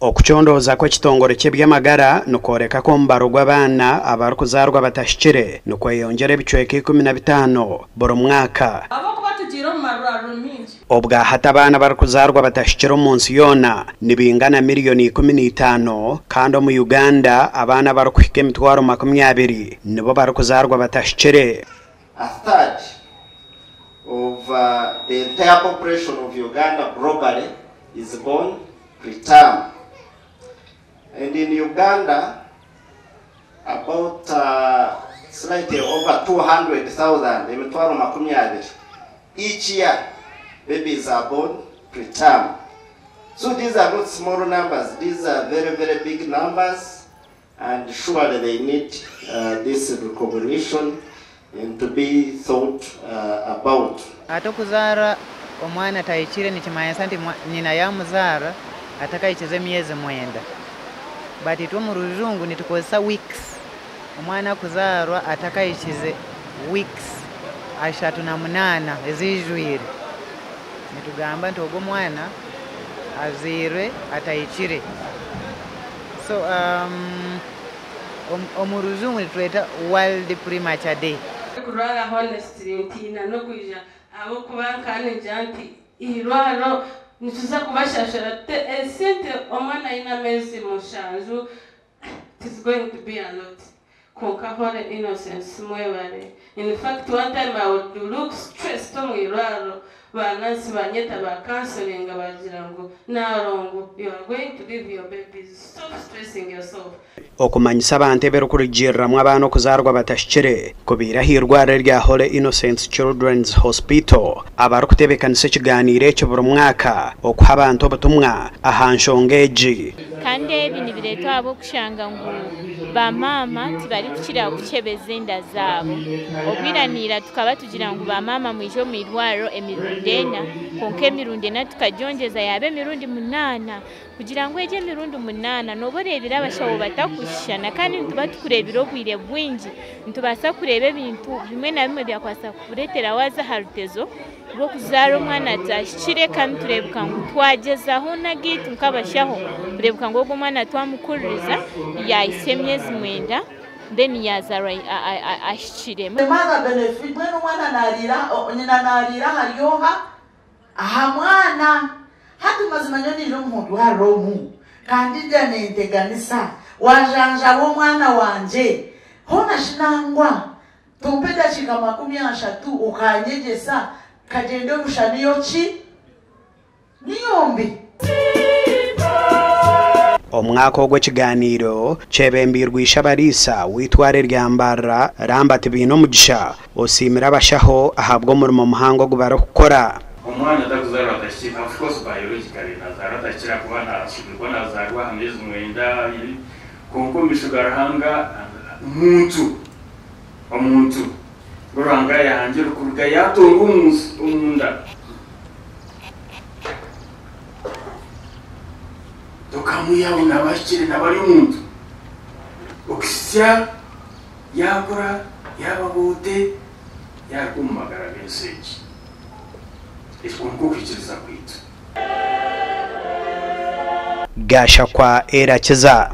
Okucondooza kw'ekitongore ky'eby'amagara nikworeka ku omubaro gw'abaana abarikuzaarwa batahikire nikweyongyera ebicweka 15 buri mwaka. Ahabw'okuba tugiire omu marwariro maingi. Obwahati abaana abarikuzaarwa batahikire omu nsi yoona nibaingana miriyoni 15 kandi omu Uganda abaana abarikuhika emitwaro 20 nibo barikuzaarwa batahikire. A third of the entire population of Uganda globally is born preterm. And in Uganda, about slightly over 200,000, emitwaro 20, each year babies are born preterm. So these are not small numbers, these are very, very big numbers, and surely they need this recognition and to be thought about. Ate okuzaara omwana atahikire nikimanyisa nti nyina yamuzaara atakahikize emyezi 9. But itwe omu rujungu nitukozesa weeks. Omwana akuzaarwa atakahikize weeks 38 ezijwire. Nitugamba nti ogwo omwana azairwe atahikire. So omu rujungu nitweta World Premature Day. Kurwara honestly ntiina n'okwija ahabw'okuba nkaba ningira nti eirwariro nituza kubashashura esente omwana aine ameezi 7, it is going to be a lot. Kwonka Holy Innocents mwebare. In fact, one time I would look stressed omu irwariro, ba nurse banyeta ba counseling bagira ngu Nalongo, you are going to leave your babies, stop stressing yourself. Okumanyisa abantu ebirikurugiiriramu abaana okuzaarwa batahikire kubaire aha irwariro erya Holy Innocents Children's Hospital abarikutebeekanisa ekigaaniiro eki buri mwaka okuha abantu obutumwa aha nshonga egi. Kandi ebi nibireetwa ahabw'okushanga ngu bamaama tibarikukira kukyebeza enda zaabo. Obwiraniira tukaba tugira ngu bamaama mwije omu irwariro emirundi 4, kwonka emirundi 4 tukagyongyeza yaaba emirundi 8. Kugira ngu egyo emirundi 8 nooba oreebire abashaho batakushushana kandi nituba tukureebire obwire bwingi, nitubaasa kureeba ebintu bimwe na bimwe byakubaasa kukureetera waaza aha rutezo rw'okuzaara omwana atahikire, kandi tureebeka ngu twagyezaho n'agaitu nk'abashaho kureebeka ngu ogwo omwana twamukuririza yaahitsya emyezi 9 then yazaarwa ahikire. Mother benefit mbwenu omwana naariira, nyina naariira ahari oha? Aha mwana. Hati mazima nyowe niija omu ndwariro omu kandi ndya nenteganisa wajanjaba omwana wangye hoona shi nangwa tumpe edakiika 30 okanyegyesa nkagyenda omusha niyo ki? Niyo mbi. Omwaka ogu ekigaaniiro kyebembeirwe Ishabariisa w'eitware erya Mbarara Lambert Bainomugisha osiimire abashaho ahabw'omurimo muhango ogu barikukora. Omwana atarikuzaarwa atahikire, of course biologically nazaarwa atahikire ahakuba nashemereire kuba nazaarwa aha meezi 9, kwonka omu maisho ga Ruhanga omuntu omuntu ogu Ruhanga yahangire kuruga yatunga omunsi omunda tokamwihaho naba ahikire naba ari omuntu okuhitsya yakura yaba buute yaruga omu magara g'ensi egi. Ekwo nikwo kwikiriza kwaitu. Gashakwa Erakiza.